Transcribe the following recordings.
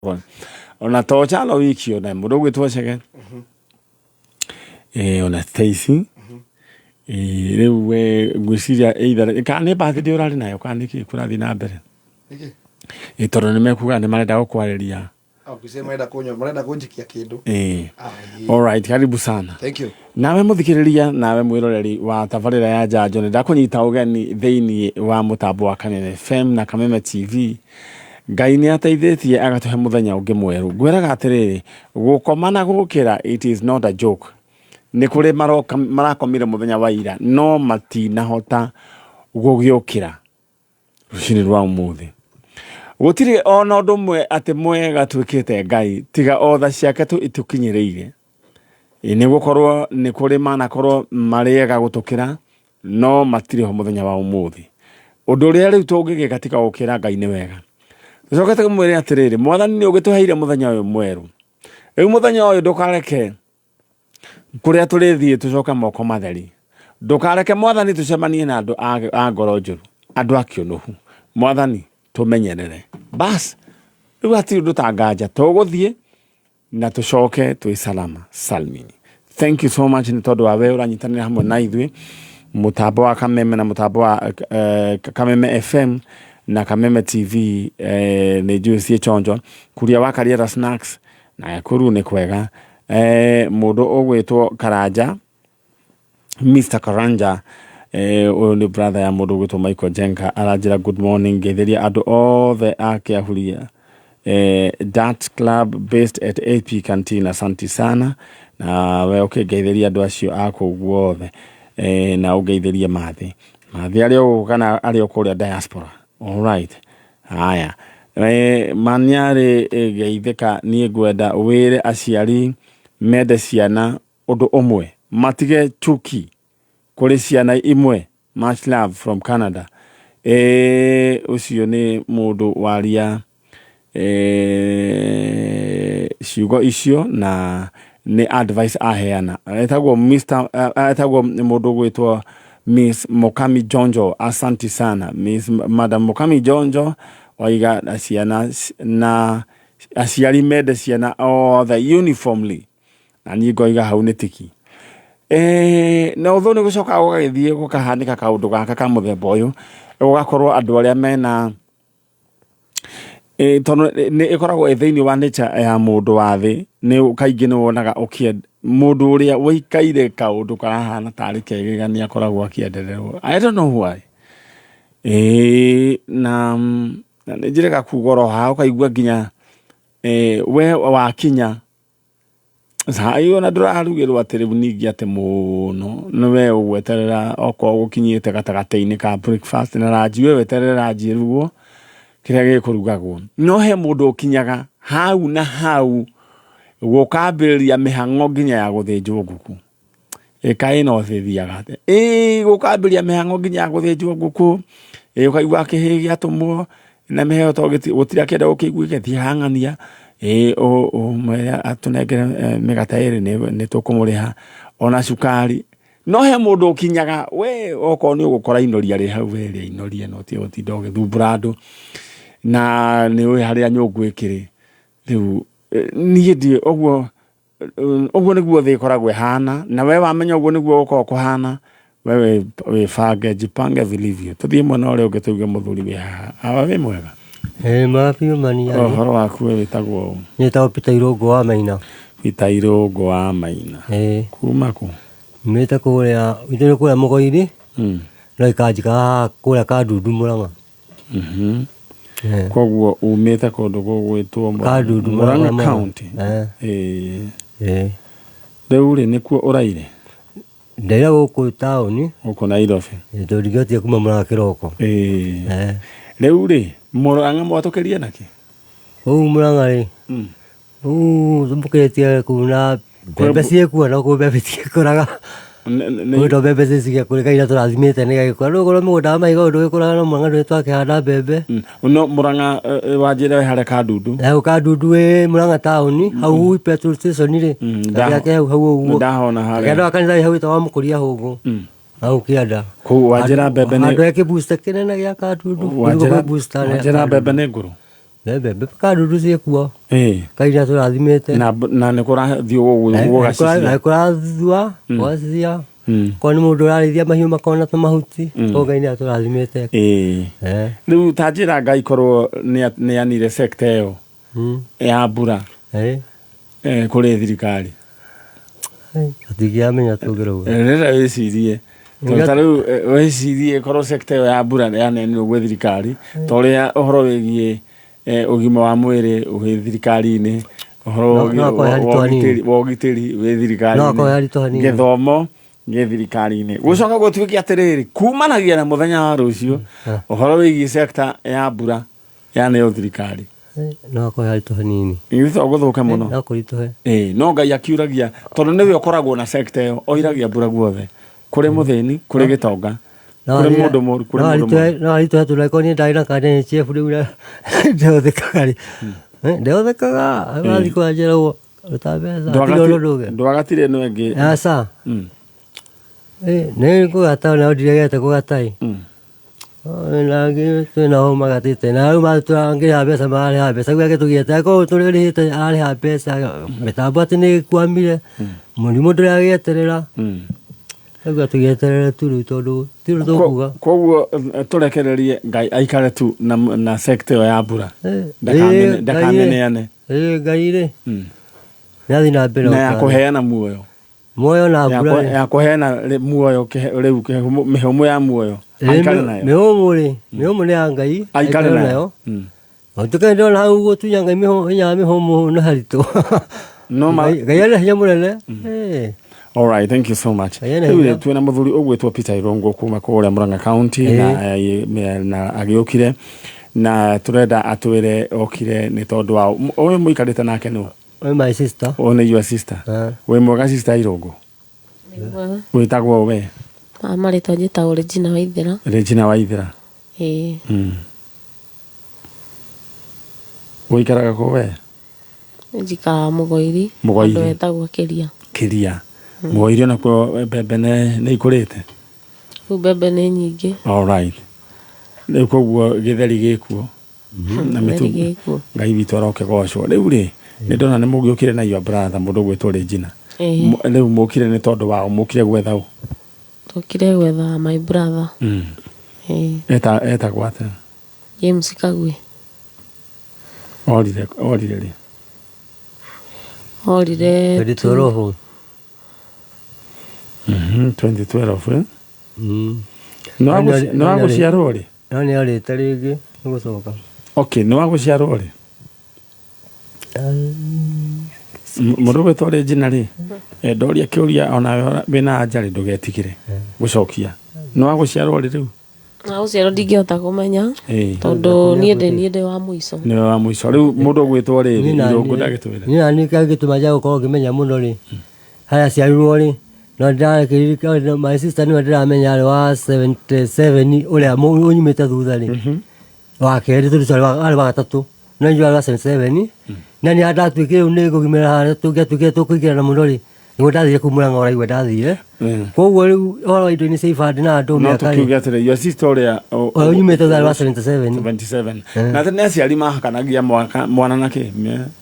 Ona to Kyalo wiki, ona mũndũ ũgwĩtwo Chege, ona Stacy. Rĩu we ngwĩciria either kana nĩ birthday ũrarĩ nayo kana nĩkĩ kũrathiĩ na mbere? Nĩkĩ? Tondũ nĩ mekuga nĩ marenda gũkwarĩria. Ah, ngwĩciria marenda kũnyua, marenda kũnjikia kĩndũ. Ah, ĩĩ. Alright, karibu sana. Thank you. Nawe mũthikĩrĩria, nawe mwĩroreri wa tabarĩra ya Njanjo, nĩ ndakũnyita ũgeni thĩinĩ wa mũtambo wa Kameme FM na Kameme TV. Ngai nĩ ateithĩtie agatũhe mũthenya ũngĩ mwerũ. Ngwĩraga atĩrĩrĩ, gũkoma na gũkĩra it is not a joke. Nĩ kũrĩ marakomire mũthenya wa ira no matinahota gũgĩũkĩra rũcinĩ rwa ũmũthĩ. Gũtirĩ ona ũndũ ũmwe atĩ mwega twĩkĩte Ngai tiga o tha ciake tu itũkinyĩrĩire. Nĩ gũkorwo nĩ kũrĩ manakorwo marĩ ega gũtũkĩra no matirĩ ho mũthenya wa ũmũthĩ. Ũndũ ũrĩa rĩu tũngĩgĩka tiga gũkĩra Ngai nĩ wega. Tũcoke tũmwĩre atĩrĩrĩ, Mwathani nĩ ũgĩtũheire mũthenya ũyũ mwerũ. Rĩu mũthenya ũyũ ndũkareke kũrĩa tũrĩthiĩ tũcoke moko matheri. Ndũkareke Mwathani tũcemanie na andũ a ngoro njũru, andũ a kĩũnũhu. Mwathani tũmenyerere. Bas, rĩu hatirĩ ũndũ ta nganja, tũgũthiĩ na tũcoke twĩ salama salmini. Thank you so much nĩ tondũ wa we ũranyitanĩra hamwe na ithuĩ mũtambo wa Kameme na mũtambo wa Kameme FM na Kameme TV. Nĩ njũĩ ciĩ chonjo kuria wa Kariera Snacks na kũru nĩ kwega. Mũndũ ũgwĩtwo Karanja, Mr Karanja, ũyũ nĩ brother ya mũndũ ũgwĩtwo Michael Jenga, aranjĩra good morning, ngeithĩria andũ othe a Kĩahuria Dart Club based at AP Canteen, asanti sana. Na we ũkĩngeithĩria andũ acio a kũu guothe, na ũngeithĩrie Mathi Mathi arĩ o gũkũ kana arĩ o kũrĩa diaspora. Alright, haya, Manyarĩ, geithĩka. Niĩ ngwenda wĩre aciari mende ciana ũndũ ũmwe, matige chuki kũrĩ ciana imwe. Much love from Canada. Ũcio nĩ mũndũ waria ciugo icio na nĩ advice aheana. Etagwo Mr, etagwo mũndũ ũgwĩtwo Miss Mokami Jonjo. Asanti sana Miss Madam Mokami Jonjo. Oiga ciana na aciari mende ciana othe uniformly, na niĩ ngoiga hau nĩ tiki. Na ũthũ nĩ gũcoka gũgagĩthiĩ gũkahanĩka kaũndũ gaka ka mũthemba ũyũ, gũgakorwo andũ arĩa mena tondũ nĩ ĩkoragwo ĩ thĩinĩ wa nature ya mũndũ wa thĩ, nĩ kaingĩ nĩ wonaga mũndũ ũrĩa ũikaire kaũndũ karahana tarĩ kegega nĩ akoragwo akĩendererwo. I don't know why. Na nĩ njĩrĩga kuga oro haha ũkaigua nginya we wakinya cai ona ndũrarugĩrwo atĩ rĩu ningĩ atĩ mũno, nĩ we ũgweterera okorwo gũkinyĩte gatagatĩ-inĩ ka breakfast na lunch, we weterere lunch ĩrugwo kĩrĩa gĩkũrugagwo. No he mũndũ ũkinyaga hau na hau gũkambĩrĩria mĩhang'o nginya ya gũthĩnjwo ngũkũ. Ĩkaĩ no ĩthiaga atĩa? Ĩĩ gũkambĩrĩria mĩhang'o nginya ya gũthĩnjwo ngũkũ, ĩ ũkaigua kĩhĩĩ gĩatũmwo na mĩheo to gũtirĩ akĩenda gũkĩiguĩke thiĩ hang'ania, ĩ ũmwĩre atũnengere mĩgate ĩrĩ nĩ tũkũmũrĩha ona cukari. No he mũndũ ũkinyaga we okorwo nĩ ũgũkora inoria rĩ hau we rĩa inoria no tiga gũtinda ũgĩthumbũra andũ na nĩ ũĩ harĩa nyũngũ ĩkĩrĩ. Rĩu niĩ ndiũĩ ũguo ũguo nĩguo thĩ ĩkoragwo ĩhana, na we wamenya ũguo nĩguo gũkoragwo kũhana, we wĩbange, jipange vilivyo. Tũthiĩ mwena ũrĩa ũngĩ tũigue mũthuri wĩ haha. Awa wĩ mwega? Ĩĩ mwega biũ mani. Ũhoro waku we wĩtagwo ũ? Nĩtagwo Peter Irũngũ wa Maina. Peter Irũngũ wa Maina. Ĩĩ. Kuma kũ? Umĩte kũrĩa, gwitũ nĩ kũrĩa Mũgoiri, no ikanjika haha kũrĩa Kandundu Mũrang'a. Koguo umĩte kũndũ gũgwĩtwo Kandundu Murang'a Mũrang'a. County. Ĩĩ. Ĩĩ. Rĩu rĩ nĩkuo ũraire? Ndaira gũkũ taũni. Gũkũ Nairobi. Ĩĩ, tondũ ndingĩhotire kuma Mũrang'a kĩroko. Ĩĩ. Rĩu rĩ Mũrang'a mwatũkĩria nakĩ? Kũu Mũrang'a rĩ, Rĩu tũmbũkĩtie kũu na mbembe ciĩkuo no kũu mbembe cigĩkũraga. Kũu to mbembe cigĩkũra kahinda tũrathimĩte nĩ gagĩkũra. Rĩu okorwo mũgũnda wa mahiga ũyũ ndũgĩkũraga no Mũrang'a ndũĩ twakĩhanda mbembe. No Mũrang'a wanjĩra wĩ harĩa Kandundu? Hau Kandundu ĩ Mũrang'a taũni, hau petrol station rĩ, gake hau hau ũguo. Ndahona harĩa. Kĩanda wa kanitha wĩ hau wĩtagwo wa Mũkũria Hũngũ. Hau kĩanda. Kũu wanjĩra mbembe nĩ Handũ he kĩbusta kĩnene gĩa Kandundu. Wanjĩra mbembe nĩ ngũrũ? Mbembe mbembe ka ndundu ciĩkuo. Ĩĩ. Ngai nĩatũrathimĩte. Na nĩ kũrathiĩ gũgacicia. Na kũrathua gũgacicia. Korwo nĩ mũndũ ũrarĩithia mahiũ makona tũmahuti. Koguo Ngai nĩatũrathimĩte. Ĩĩ. Rĩu ta njĩra Ngai korwo nĩanire sector ĩyo ya mbura kũrĩ thirikari. Tũtingĩamenya tũngĩrauga. Rĩrĩa wĩcirie tondũ ta rĩu wĩcirie korwo sector ĩyo ya mbura yaneanirwo gwĩ thirikari ta ũrĩa ũhoro wĩgiĩ ũgima wa mwĩrĩ wĩ thirikari-inĩ, ũhoro No akorwo he haritũ hanini. wa ũgitĩri wĩ No akorwo he thirikari-inĩ, haritũ hanini. gĩthomo gĩ thirikari-inĩ, gũcoka gũtuĩke atĩrĩrĩ kumanagia na mũthenya wa rũciũ ũhoro wĩgiĩ sector ya mbura yaneo thirikari. No akorwo he haritũ hanini. Githĩ to gũthũke mũno? No kũritũhe. Ĩĩ, no Ngai akiuragia tondũ nĩwe ũkoragwo na sector ĩyo, oiragia mbura guothe, kũrĩ mũthĩni, kũrĩ gĩtonga, kũrĩ mũndũ mũru, kũrĩ mũndũ mwega. No haritũhe tondũ angĩkorwo niĩ ndarĩ na kandi ya NHIF rĩu ndĩhũthĩkaga rĩ, ndĩhũthĩkaga, ũrathiĩ kũrĩa njĩragwo ruta mbeca, tiga ũndũ ũngĩ. Ndwagatire ĩno ĩngĩ. Aca. Nĩ kũgata nao ndiregete kũgata ĩ. Na angĩ twĩnao magatĩte na rĩu ngĩrĩha mbeca mararĩha mbeca rĩu angĩ tũgĩete angĩkorwo tũrĩrĩhĩte ararĩha mbeca mĩtambo atĩ nĩ ĩkwamire mũrimũ ndũragĩeterera rĩu tũgĩeterere tu rĩu tondũ ti ũndũ tũkuga. Koguo tũrekererie Ngai aikare tu na sector ĩyo ya mbura, ndakamĩneane. Ĩĩ Ngai rĩ nĩathiĩ na mbere na ya kũheana muoyo. Muoyo na mbura ya kũheana muoyo rĩu mĩhũmũ ya muoyo aikare nayo. Mĩhũmũ rĩ, mĩhũmũ nĩ ya Ngai aikare nayo. Ũtuĩke ndĩrona hau gũtunya Ngai hinya wa mĩhũmũ nĩ haritũ. Ngai arĩ na hinya mũnene. All right, thank you so much. Rĩu rĩ twĩna mũthuri ũgwĩtwo Peter Irũngũ kuma kũrĩa Murang'a County na agĩũkire na tũrenda atwĩre okire nĩ tondũ wa ũyũ mũikarĩte nake nũ? Ũyũ my sister. Ũyũ nĩ your sister. Wĩ mwega sister Irũngũ? Wĩtagwo we? Marĩtwa njĩtagwo Regina Waithera. Regina Waithera. Ĩĩ. Ũikaraga kũ we? Njikaraga Mũgoiri. Mũgoiri. Handũ hetagwo Kĩria. Kĩria. Mũgoiri onakuo mbembe nĩ ikũrĩte? Kũu mbembe nĩ nyingĩ. All right. Rĩu koguo gĩtheri gĩkuo. Na mĩtu Ngai witũ arokĩgocwo. Rĩu rĩ nĩ ndona nĩ mũgĩũkire na your brother mũndũ ũgwĩtwo Regina. Rĩu mũkire nĩ tondũ wa ũ? Mũkire gwetha ũ? Tũkire gwetha my brother. Etagwo atĩa? James Kagwe. Orire orire rĩ? Orire 2012. 2012 eh? Nĩ wa gũciarwo rĩ? No nĩ orĩte rĩngĩ nĩ gũcoka. Okay, nĩ wa gũciarwo rĩ? Mũndũ ũgwĩtwo Regina rĩ, ndoria kĩũria onawe wĩna anja rĩ ndũgetigĩre gũcokia. Nĩ wa gũciarwo rĩ rĩu? Na gũciarwo ndingĩhota kũmenya tondũ niĩ ndĩ niĩ ndĩ wa mũico. Nĩwe wa mũico. Rĩu mũndũ ũgwĩtwo rĩrĩ Irũngũ ndagĩtwĩre. Niĩ nani kĩrĩa gĩtũma njage gũkorwo ngĩmenya mũno rĩ, harĩa aciarirwo rĩ, no ndĩrakĩririkana my sister nĩwe ndĩramenya arĩ wa 77 ũrĩa ũnyumĩte thutha rĩ, wa kerĩ tondũ ũcio arĩ wa gatatũ, no inyuĩ arĩ wa 77, na niĩ ndatuĩkire rĩu nĩ ngũgimara harĩa tũngĩatuĩkire tũkũingĩrana mũno rĩ, nĩguo ndathire kũu Mũrang'a ũraigua ndathire. Koguo rĩu ũhoro wa indo-inĩ cia ibandĩ na andũ No mĩaka rĩ, tũkiuge atĩrĩ your sister ũrĩa ũrĩa ũnyumĩte thutha arĩ wa 77. 77. Na atĩ nĩ aciari mahakanagia mwaka mwana na kĩ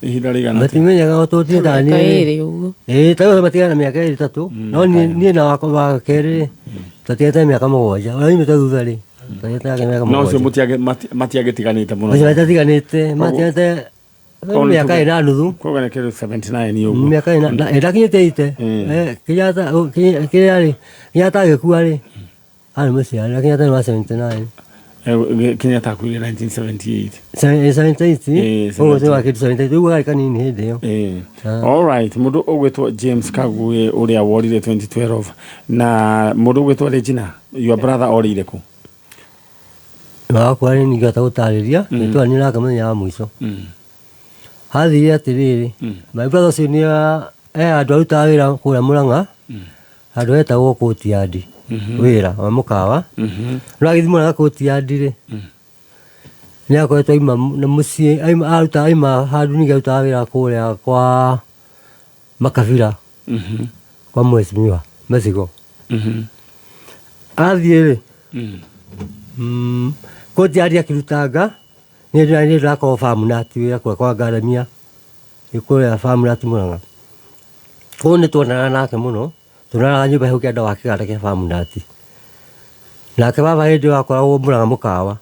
ihinda rĩigana atĩa? Matimenyaga o tũtirĩ ta Mĩaka niĩ. ĩrĩ ũguo. Ĩĩ ta rĩu matigana na mĩaka ĩrĩ ĩtatũ, no niĩ na wakwa wa kerĩ rĩ, twatiganĩte mĩaka mũgwanja, ũrĩa nyumĩte thutha rĩ, twatiganĩte nake mĩaka No ũcio mũgwanja. matiagĩtiganĩte mũno. Macio matiatiganĩte, matiganĩte mĩaka ĩna na nuthu. Koguo nĩ kĩndũ 79 ũguo. Mĩaka ĩna na ĩtakinyĩte ite. Kenyatta kĩrĩa rĩ, Kenyatta agĩkua rĩ, arĩ mũciari na Kenyatta nĩ wa 79. Kenyatta akuire 1978. 78 ũguo nĩ wa kĩndũ 78 ũguo arĩ kanini hĩndĩ ĩyo. All right, mũndũ ũgwĩtwo James Kagwe ũrĩa worire 2012 na mũndũ ũgwĩtwo Regina, your brother orĩire kũ? Wakwa rĩ ningĩhota gũtarĩria nĩ twaranire nake mũthenya wa mũico. Hathire atĩrĩrĩ, my brother ũcio nĩ he handũ arutaga wĩra kũrĩa Mũrang'a, handũ hetagwo Courtyard, wĩra wa mũkawa. No agĩthiĩ Mũrang'a Courtyard rĩ, nĩ akoretwo aima na mũciĩ, aruta aima handũ ningĩ arutaga wĩra kũrĩa kwa Makabira, kwa mheshimiwa Mesigo. Athiĩ rĩ, Courtyard akĩrutanga, Niĩ ndĩrakorwo Farmnut wĩra kũrĩa kwa Ngaramia, nĩ kũrĩa Farmnut Mũrang'a. Kũu nĩ tuonanaga nake mũno, tuonanaga nyũmba hau kĩanda wa kĩganda kĩa Farmnut. Nake baba hĩndĩ ĩyo akoragwo Mũrang'a mũkawa,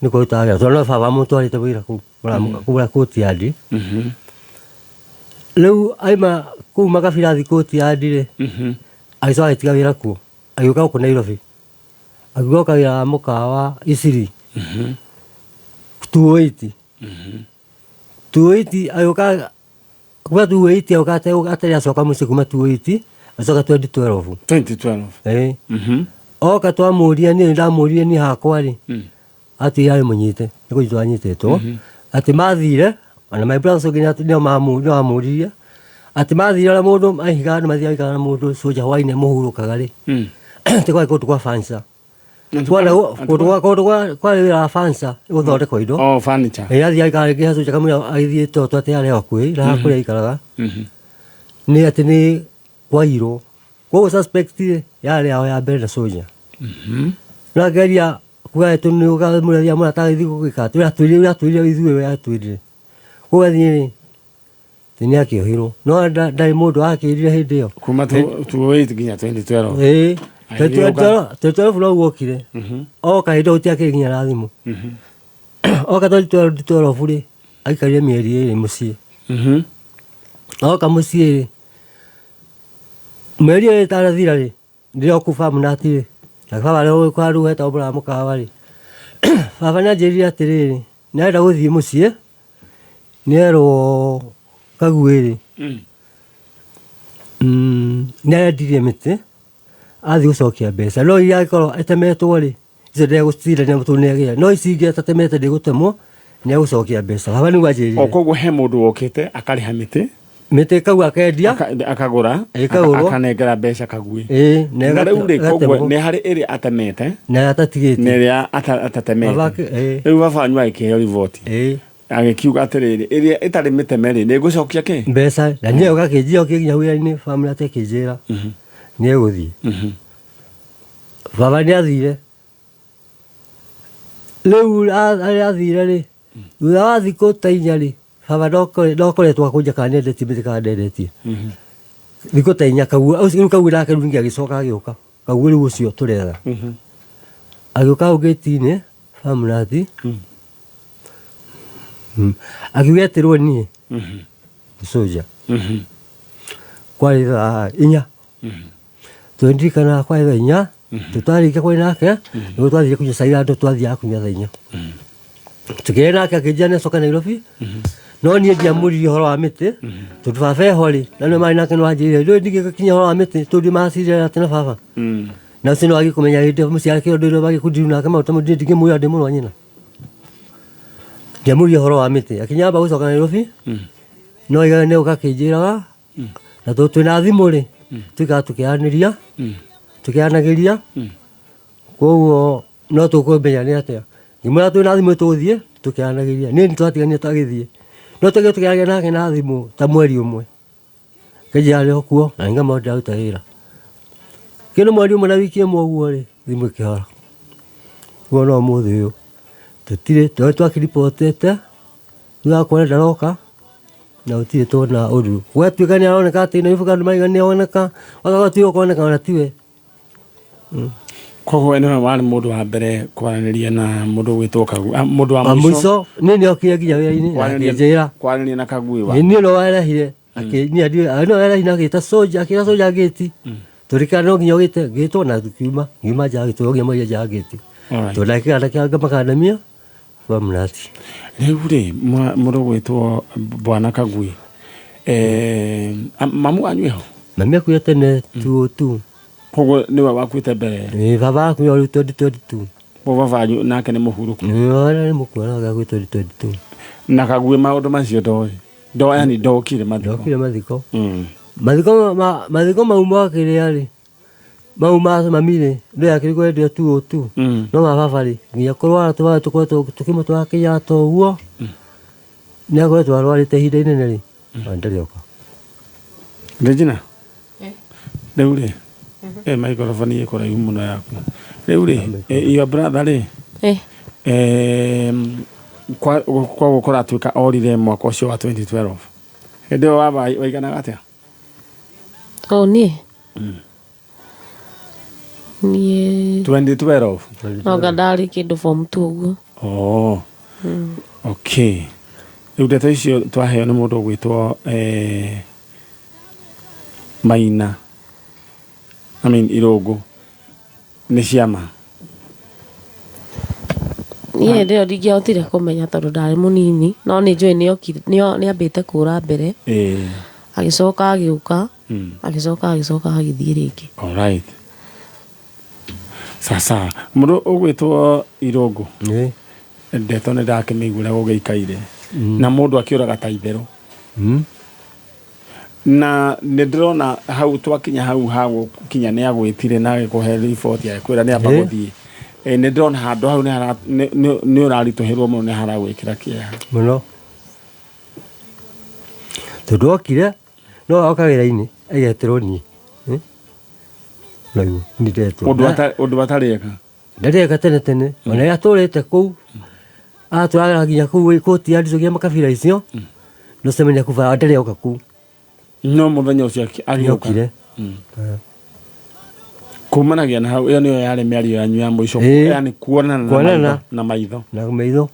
nĩkuo arutaga wĩra, tondũ no baba wamũtwarĩte wĩra kũu Mũrang'a kũrĩa Courtyard. Rĩu aima kũu Makabira athiĩ Courtyard rĩ, agĩcoka agĩtiga wĩra kuo, agĩũka gũkũ Nairobi. Akiuga oka wĩra wa mũkawa Isiri. 280. 280 agĩũka kuma 280 agĩũka atarĩ acoka mũciĩ kuma 280 acoka 2012. 2012. Ĩĩ. Oka twamũria niĩ ndamũririe niĩ hakwa rĩ atĩ arĩ mũnyite nĩ kũnyitwo anyitĩtwo atĩ mathire ona my brother ũcio nginya nĩo mamũririe atĩ mathire ũrĩa mũndũ aihiga andũ mathiaga gũikara na mũndũ soja hwainĩ mũhurũkaga rĩ atĩ kwarĩ kũndũ kwa furniture Kwana kũndũ kwa kũndũ kwa kwarĩ wĩra wa furniture gũthondekwo indo. Oh, furniture. Ĩĩ athiaga aikara rĩngĩ he soja kamũira agĩthiĩ toto atĩ arĩ hakuhĩ na kũrĩa aikaraga nĩ atĩ nĩ kwairwo koguo suspect rĩ yarĩ yao ya mbere na soja no akĩgeria kuga atĩ nĩ ũkamũrĩria mũrata agĩthiĩ gũgĩka atĩ ũrĩa atwĩrire ũrĩa atwĩrire ithuĩ ũrĩa atwĩrire koguo athiĩ rĩ atĩ nĩ akĩohirwo no ndarĩ mũndũ wakĩrire hĩndĩ ĩyo. Kuma 2008 nginya 2012. Ĩĩ. Agĩũka. 2012 noguo okire. Oka hĩndĩ ĩyo gũtiakĩrĩ nginya na thimũ. Oka 2012 rĩ aikarire mĩeri ĩrĩ mũciĩ. Oka mũciĩ rĩ mĩeri ĩrĩ ĩtanathira rĩ Ndĩ o kũu Farmnut rĩ, na baba arĩ o kũu rĩu hetagwo Mũraya Mũkawa rĩ, baba nĩ anjĩrire atĩrĩrĩ, nĩ arenda gũthiĩ mũciĩ, nĩ erwo Kaguĩ rĩ, nĩ arendirie mĩtĩ, athiĩ gũcokia mbeca, no iria angĩkorwo ĩtemetwo rĩ, icio ndegũcindania tondũ nĩ agĩa, no ici ingĩ atatemete ndĩgũtemwo, nĩ egũcokia mbeca. Baba nĩguo anjĩrire. O koguo he mũndũ wokĩte akarĩha mĩtĩ. Mĩtĩ kau akendia. Akagũra. Ĩkagũrwo. Akanengera mbeca Kaguĩ. Ĩĩ, na Na rĩu rĩ, koguo nĩ harĩ ĩrĩa atemete. Na atatigĩtie. Na ĩrĩa atatemete. Baba ĩĩ. Rĩu baba wanyu agĩkĩheo riboti. Ĩĩ. Agĩkiuga atĩrĩrĩ, ĩrĩa ĩtarĩ mĩteme rĩ, nĩ ngũcokia kĩ? Mbeca. Na niĩ agakĩnjĩra okire nginya wĩra-inĩ bamĩrĩ atekĩnjĩra. Nĩ egũthiĩ. Baba nĩ athire. Rĩu athire rĩ, thutha wa thikũ ta inya rĩ, baba ndokoretwo akũnja kana nĩendetie mĩtĩ kana ndendetie. Thikũ ta inya Kaguo, rĩu Kaguo nake rĩu ningĩ agĩcoka agĩũka, Kaguo rĩu ũcio tũretha. Agĩũka hau gĩti-inĩ Farmland, akiuga etĩrwo niĩ nĩ soldier. Kwarĩ thaa inya. Tũndirikanaga kwarĩ thaa inya, tũtarĩkia kwaria nake, nĩguo twathire kũnyua cai handũ twathiaga kũnyua thaa inya. Tũkĩaria nake akĩnjĩra nĩacoka Nairobi, no niĩ ndiamũririe ũhoro wa mĩtĩ, tondũ baba eho rĩ, na nĩwe marĩ nake nĩwanjĩrire, ndũĩ ndingĩkinya ũhoro wa mĩtĩ tondũ macirĩra atĩ na baba. Na ũcio nĩwagĩ kũmenya hĩndĩ ĩyo mũciĩ akĩrĩ ũndũ ũrĩa wagĩ nake maũndũ ta ndingĩmwĩra ndĩ mũrũ wa nyina. Ndiamũririe ũhoro wa mĩtĩ, akinyamba gũcoka Nairobi, no aigaga nĩoka akĩnjĩraga Na tondũ twĩna thimũ rĩ, tũikaraga tũkĩaranĩria, tũkĩaranagĩria, koguo no tũkũmenya nĩ atĩa. Ngĩmwĩra twĩna thimũ tũgũthiĩ tũkĩaranagĩria. Niĩ nĩ twatiganire agĩthiĩ. No twaigua tũkĩaria nake na thimũ ta mweri ũmwe. Akĩnjĩra arĩ o kuo na nĩngamwĩra ndĩraruta wĩra. Kĩndũ mweri ũmwe na wiki ĩmwe ũguo rĩ, thimũ ĩkĩhora. Ũguo no ũmũthĩ ũyũ tũtirĩ, twakĩribotete thutha wa kuona ndaroka. Na gũtirĩ tuona ũru. Gwatuĩka nĩ aroneka atĩ Nairobi andũ marauga nĩ oneka, wagaga kuoneka ona tiwe. Koguo we nĩwe warĩ mũndũ wa mbere kwaranĩria na mũndũ ũgwĩtwo Kagui, ah, mũndũ wa mũico mũico niĩ nĩ okire nginya wĩra-inĩ na akĩnjĩra. Kwaranĩria na Kagui wa. Ĩ niĩ no warehire akĩ niĩ no warehire na agĩta soldier akĩra soldier gate. Tũrĩkana no nginya ũgĩte ngĩtwo na tukiuma ngiuma nja gĩtwo nginya mwaria nja gate. Alright. Tondũ ndakĩganda kĩa makandamia wa mnathi. Rĩu rĩ, mũndũ ũgwĩtwo Bwana Kagui, eh, mamu wanyu eho? Mami akuire tene 202. Koguo nĩwe wakuĩte mbere? Ĩĩ, baba akuire rĩu 2022. Koguo baba wanyu nake nĩ mũhurũku? Ĩĩ, nĩ mũkuo nake akuire 2022. Na Kagui maũndũ macio ndoĩ? Ndo, yani ndokire mathiko? Ndokire mathiko. Mathiko mathiko mau ma kĩrĩa rĩ, mau ma mami rĩ, ndũ yakĩrĩ kwendia 202. No ma baba rĩ, nginya kũrwara tũrwara tũkoretwo tũkĩmũtwara Kenyatta ũguo, nĩ akoretwo arwarĩte ihinda inene rĩ, ona ndarĩ oka. Regina, rĩu rĩ, eh, microphone ĩ kũraihu mũno yaku. Rĩu rĩ, eh, your brother rĩ, Koguo kũratuĩka orire mwaka ũcio wa 2012. Hĩndĩ ĩyo waba waiganaga atĩa? O niĩ niĩ 2012. Noga ndarĩ kĩndũ form 2 ũguo. Oh. Okay. Rĩu ndeto icio twaheo nĩ mũndũ ũgwĩtwo Maina. I mean Irũngũ. Nĩ ciama. Niĩ hĩndĩ ĩyo ndingĩahotire kũmenya tondũ ndarĩ mũnini, no nĩ njũĩ nĩ ambĩte kũra mbere, agĩcoka agĩũka, agĩcoka agĩcoka agĩthiĩ rĩngĩ. Alright. Sasa mũndũ ũgwĩtwo Irũngũ, ndeto nĩ ndakĩmĩigua ũrĩa gũgĩikaire, na mũndũ akĩũraga ta itherũ. Na nĩ ndĩrona hau twakinya hau ha gũkinya nĩ agwĩtire na agĩkũhe riboti agĩkwĩra nĩ amba gũthiĩ. Nĩ ndĩrona handũ hau nĩ ũraritũhĩrwo mũno, nĩ haragwĩkĩra kĩeha. Mũno, tondũ okire no oka wĩra-inĩ agetĩrwo niĩ. Naguo nĩ ndetwo. Ũndũ atarĩ eka. Ndarĩ tene tene, ona rĩrĩa atũrĩte kũu, atũraga nginya kũu kũti ya ndicũgia makabira icio no cemania kũbara, ndarĩ oka kũu. No mũthenya ũcio agĩũka. Nĩokire. Kumanagia na hau, ĩyo nĩyo yarĩ mĩario yanyu ya mũico? Yani kuonana na Kuonana. maitho, na maitho. Na maitho.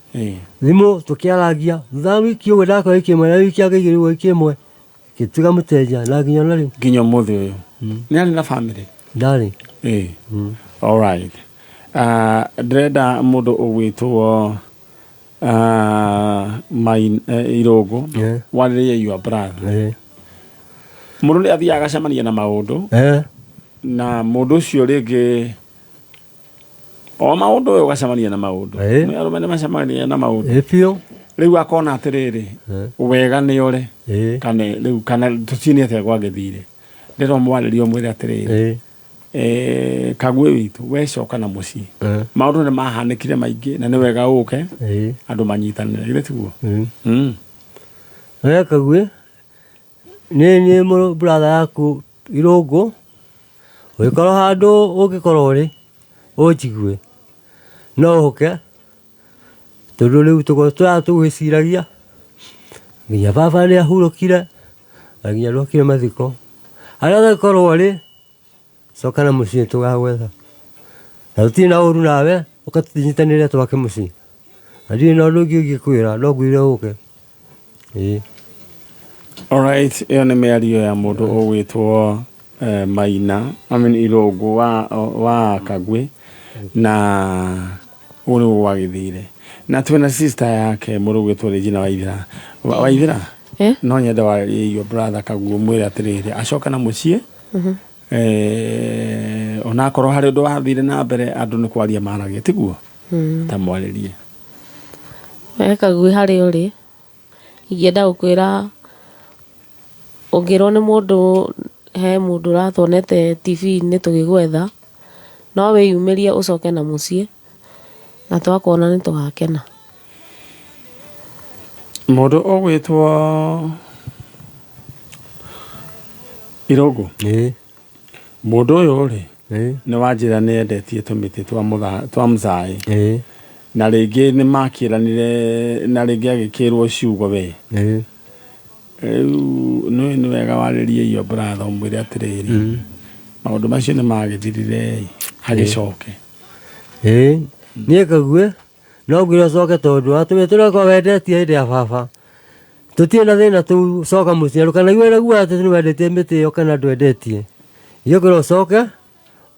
Thimũ tũkĩaragia thutha wa wiki ũguo, ndakora wiki ĩmwe na wiki yake igĩrĩ ũguo, wiki ĩmwe gĩtiga mũteja na nginya ona rĩu. Nginya ũmũthĩ ũyũ nĩ arĩ na family? Ndarĩ. Alright. Ndĩrenda mũndũ ũgwĩtwo Irũngũ warĩrĩrie your brother. Mũndũ nĩ athiaga agacemania na maũndũ, na mũndũ ũcio rĩngĩ o maũndũ ũyũ ũgacemania na maũndũ. Nĩ arũme nĩ macemania na maũndũ. Ĩ biũ. Rĩu akona atĩrĩrĩ, wega nĩ ore kana rĩu kana tũciĩ atĩa gwagĩthire. Ndĩrona mwarĩrie, ũmwĩre atĩrĩrĩ, Kagwe witũ, wecoka na mũciĩ, maũndũ nĩ mahanĩkire maingĩ na nĩ wega ũke andũ manyitanĩre, githĩ tiguo? We Kagwe, nĩ niĩ mũrũ brother yaku Irũngũ, ũngĩkorwo handũ ũngĩkorwo ũrĩ ũnjigue, no ũke, tondũ rĩu tũkorwo tũgwĩciragia nginya baba nĩ ahurũkire na nginya ndokire mathiko. Harĩa ũngĩkorwo ũrĩ, coka na mũciĩ, tũgagwetha na tũtirĩ na ũru nawe, ũka tũnyitanĩre twake mũciĩ, na ndirĩ na ũndũ ũngĩ ingĩkwĩra, no ngwĩre ũke, ĩĩ. Alright, ĩyo nĩ mĩario ya mũndũ ũgwĩtwo Maina, I mean Irũngũ wa Kagwe, na ũguo nĩguo gwagĩthire. Na twĩna sister yake, mũndũ ũgwĩtwo Regina Waithera. Waithera, no nyende warĩrie your brother Kagwe, ũmwĩre atĩrĩrĩ, acoke na mũciĩ, onakorwo harĩ ũndũ wathire na mbere, andũ nĩ kwaria maragia, tiguo? Ta mwarĩrie. We Kagui, harĩa ũrĩ, ingĩenda gũkwĩra, ũngĩrwo nĩ mũndũ, he mũndũ ũratuonete TV-inĩ tũgĩgwetha, no wĩyumĩrie ũcoke na mũciĩ, na twakuona nĩ tũgakena. Mũndũ ũgwĩtwo Irũngũ, mũndũ ũyũ rĩ, nĩ wanjĩra nĩ endetie tũmĩtĩ twa mũcaĩ, na rĩngĩ nĩ makĩranire, na rĩngĩ agĩkĩrwo ciugo we. Rĩu nĩ wega warĩrie iyo brother, ũmwĩre atĩrĩrĩ, maũndũ macio nĩ magĩthirire, agĩcoke. Ĩĩ, niĩ Kague no ngwĩre ũcoke, tondũ atũmĩ tũrĩa wendetie hĩndĩ ya baba, tũtirĩ na thĩna tũu. Coka mũciĩ, ndũkanaigue na guoya atĩ nĩ wendetie mĩtĩ ĩyo kana ndwendetie. Ithuĩ kwĩra ũcoke,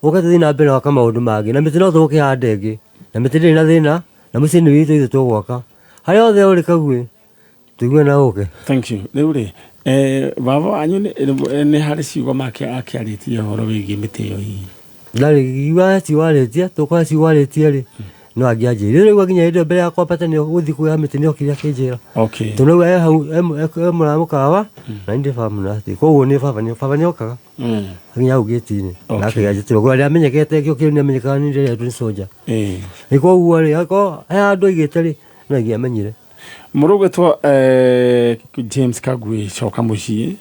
ũke tũthiĩ na mbere gwaka maũndũ mangĩ, na mĩtĩ no tũgũkĩhanda ĩngĩ, na mĩtĩ ndĩrĩ na thĩna, na mũciĩ nĩ witũ, ithuĩ tũgwaka. Harĩa hothe ũrĩ Kague, tũigue na ũke. Thank you. Rĩu rĩ, baba wanyu nĩ harĩ ciugo make akĩarĩtie ũhoro wĩgiĩ mĩtĩ ĩyo hihi? Ndarĩ igua ciugo arĩtie, tũkorwo ciugo arĩtie rĩ, no angĩanjĩrire. Rĩu nginya hĩndĩ ĩyo mbere ya kwambata nĩ gũthiĩ kuoya mĩtĩ nĩ okire akĩnjĩra. Tondũ rĩu e hau e mũra mũkawa na niĩ ndĩ baba mũnati, koguo nĩ baba nĩ okaga nginya hau gĩti-inĩ na akĩanjĩtĩra ũguo nĩamenyekete, kĩo kĩu nĩamenyekaga nĩ ndĩretwo nĩ soldier. Nĩ koguo rĩ, angĩkorwo he handũ aigĩte rĩ, no ingĩamenyire. Mũndũ ũgwĩtwo James Kagwe, coka mũciĩ.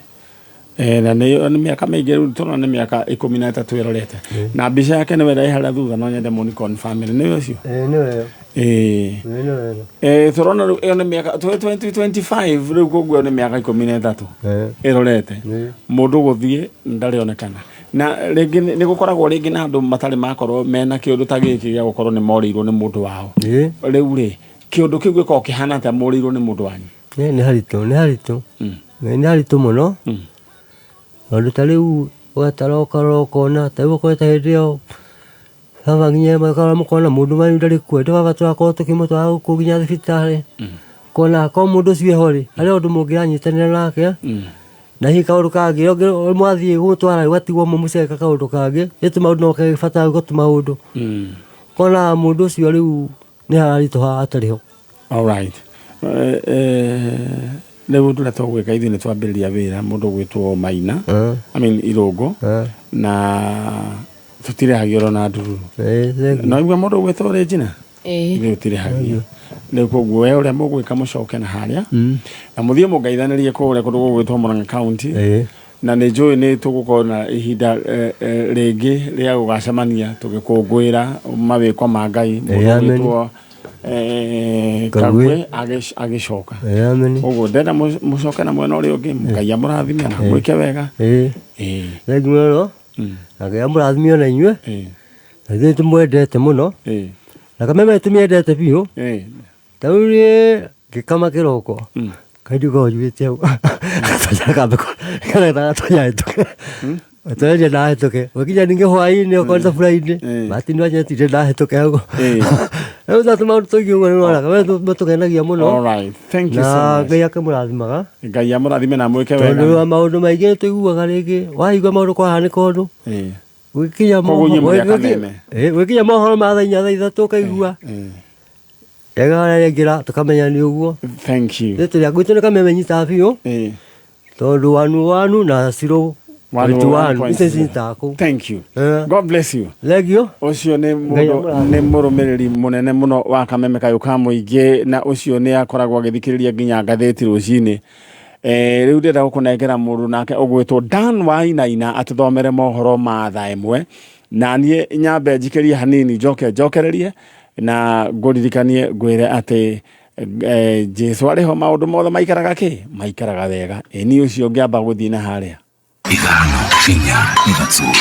Na nĩ mĩaka mĩingĩ rĩu tũrona nĩ mĩaka 13 ĩrorete. Na mbica yake nĩwe ĩrĩ harĩa thutha, no nyende mũni confirm nĩwe ũcio. Ĩĩ, nĩwe. Ĩĩ. Ĩĩ, nĩwe. Tũrona rĩu ĩyo nĩ mĩaka 2025 rĩu, koguo nĩ mĩaka 13 ĩrorete. Mũndũ gũthiĩ ndarĩonekana, na rĩngĩ nĩ gũkoragwo rĩngĩ na andũ matarĩ makorwo mena kĩũndũ ta gĩkĩ gĩa gũkorwo nĩ morĩirwo nĩ mũndũ wao. Rĩu rĩ, kĩũndũ kĩu gĩkoragwo kĩhana atĩa, mũrĩirwo nĩ mũndũ wanyu? Nĩ haritũ, nĩ haritũ. Nĩ haritũ mũno. Tondũ ta rĩu ũgatara, ũkarora, ũkona ta rĩu okorwo ta hĩndĩ ĩyo baba nginya mũkona mũndũ wanyu ndarĩ kuo. Hĩndĩ ĩyo baba tũrakorwo tũkĩmũtwara gũkũ nginya thibitarĩ, ũkona akorwo mũndũ ũcio eho rĩ, harĩ ũndũ mũngĩranyitanĩra nake, na hihi kaũndũ kangĩ mwathiĩ gũtwara ũgatigwo mũceka kaũndũ kangĩ, nĩ tũmaũndũ no kebatara gwĩka tũmaũndũ. Ũkona mũndũ ũcio rĩu nĩ hararitũha atarĩ ho. Alright. Rĩu ũndũ ũrĩa tũgwĩka ithuĩ nĩ twambĩrĩria wĩra mũndũ ũgwĩtwo Maina, I mean Irũngũ, na tũtirĩhagio ona ndururu. Thengiũ. No igua mũndũ ũgwĩtwo Regina? Ĩĩ. Ithuĩ tũtirĩhagio. Rĩu koguo we ũrĩa mũgwĩka, mũcoke na harĩa na mũthiĩ mũngeithanĩrie kũrĩa kũndũ gũgwĩtwo Murang'a County. Na nĩ njũĩ nĩ tũgũkorwo na ihinda rĩngĩ rĩa gũgacemania tũgĩkũngũĩra mawĩko ma Ngai, mũndũ Amen. ũgwĩtwo Kagwe. Kagwe agĩcoka. Amen. Ũguo ndenda mũcoke na mwena ũrĩa ũngĩ. Ngai amũrathime na mwĩke wega. Thengiũ mũno. Na Ngai amũrathime ona inyuĩ. Na ithuĩ tũmwendete mũno. Na Kameme tũmĩendete biũ. Ta rĩu niĩ ngĩkama kĩroko, kaĩ ndikoragwo njugĩte hau gatonya hĩtũke, gatonya ndahĩtũke, gũkinya ningĩ hwaĩ-inĩ okorwo nĩ thabura-inĩ, bahati nĩ wanyetire ndahĩtũke hau. Rĩu ta tũmaũndũ tũingĩ ũguo nĩ ũrona Kameme tũkenagia mũno. All right. Thank you so Na much. Ngai akĩmũrathimaga. Ngai amũrathime na mwĩke wega. Tondũ wa maũndũ maingĩ nĩ tũiguaga, rĩngĩ waigua maũndũ kwahanĩka ũndũ, gwĩkinya Koguo inyuĩ mũrĩ a Kameme. Gwĩkinya mohoro ma thaa 4, thaa 3, ũkaigua ega harĩa rĩngĩra, tũkamenya nĩ ũguo. Thank you. Rĩtwa rĩa gwitũ nĩ Kameme nyitaga biũ, tondũ wanu wanu na ciro One point one one point icio zero. cinyitaga kũu. Thank you. God bless you. Thengiũ. Ũcio nĩ Ngai mũndũ amũrathime. nĩ mũrũmĩrĩri mũnene mũno wa Kameme kayũ ka mũingĩ, na ũcio nĩ akoragwo agĩthikĩrĩria nginya ngathĩti rũcinĩ. Rĩu ndĩrenda gũkũnengera mũndũ nake ũgwĩtwo Dan Wainaina atũthomere mohoro ma thaa 1, na niĩ nyambe njikĩrie hanini, njoke njokererie na ngũririkanie ngwĩre atĩ Jesu arĩ ho, maũndũ mothe maikaraga kĩ maikaraga wega. Ĩ niĩ ũcio ngĩamba gũthiĩ na harĩa. 5, 4, 3.